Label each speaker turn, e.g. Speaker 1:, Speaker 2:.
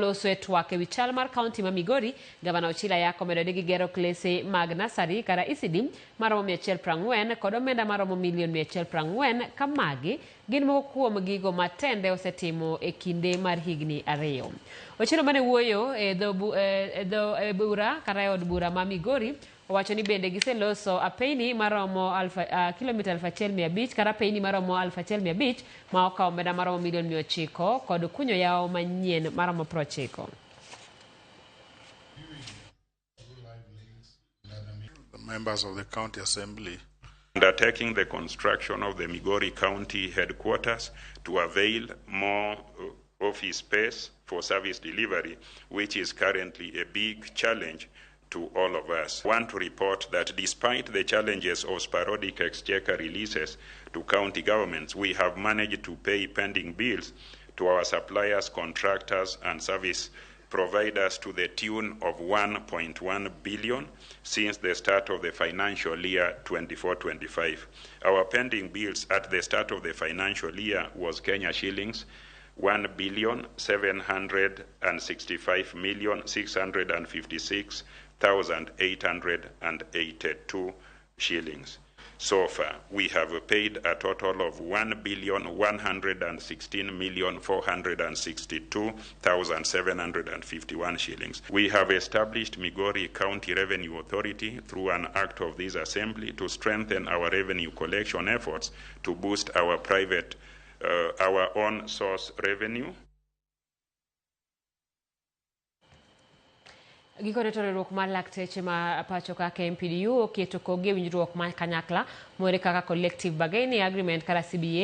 Speaker 1: Koloso e twak ewi chal mar kaunti ma Migori, Gavana Ochilo Ayacko omedo ni gigero klese mag nasari kata ECD maromo 140 kod omenda maromo milion 140 ka magi gin moko kuom gigo ma tende osetimo e kinde mar higni ariyo. Ochilo mane wuoyo e dho, e dho e bura kata e od bura ma Migori owacho ni bende giseloso apeyni maromo alfa, kilomita 1500 kata apeyni maromo 1500 ma okawo omenda maromo milion 900 kod kunyo yawo manyien maromo 90.
Speaker 2: The members of the County Assembly
Speaker 3: undertaking the construction of the Migori County headquarters to avail more office space for service delivery, which is currently a big challenge to all of us. I want to report that despite the challenges of sporadic exchequer releases to county governments, we have managed to pay pending bills to our suppliers, contractors, and service providers to the tune of 1.1 billion since the start of the financial year 24-25. Our pending bills at the start of the financial year was Kenya shillings 1,765,656,882 shillings. So far, we have paid a total of 1,116,462,751 shillings. We have established Migori County Revenue Authority through an act of this assembly to strengthen our revenue collection efforts to boost our private, our own source revenue.
Speaker 1: Gikone to riwruok mar lakteche ma pacho ka KMPDU oketo kogi e winjruok ma kanyakla mong'ere kaka Collective Bargaining Agreement kata CBA.